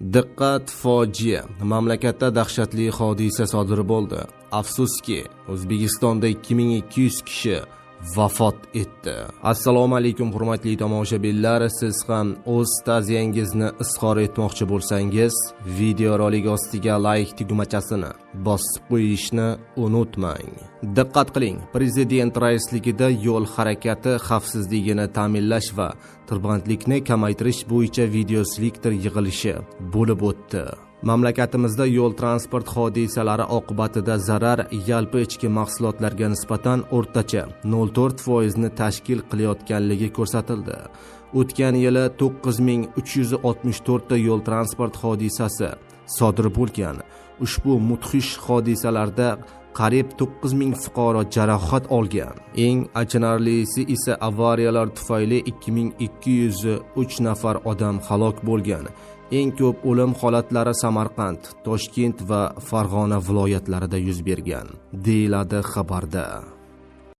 Diqqat, fojia! Mamlakatda dahshatli hodisa sodir bo'ldi. Afsuski, O'zbekistonda 2200 kishi vafot etdi. Assalomu alaykum, hurmatli tomoshabinlar. Siz ham o'z ta'ziyangizni izhor etmoqchi bo'lsangiz, videorolik ostiga like tugmachasini bosib qo'yishni unutmang. Diqqat qiling, prezident raisligida yo'l harakati xavfsizligini ta'minlash va tirbandlikni kamaytirish bo'yicha videoselektor yig'ilishi bo'lib o'tdi. Mamlakatimizda yo'l transport hodisalari oqibatida zarar yalpi ichki mahsulotlarga nisbatan o'rtacha 0,4% ni tashkil qilayotganligi ko'rsatildi. O'tgan yili 9364 ta yo'l transport hodisasi sodir bo'lgan. Ushbu mudhish hodisalarda qariyb 9000 fuqaro jarohat olgan. Eng achinarlisi esa avariyalar tufayli 2203 nafar odam halok bo'lgan. Eng ko'p o'lim holatlari Samarqand, Toshkent va Farg'ona viloyatlarida yuz bergan, deyiladi xabarda.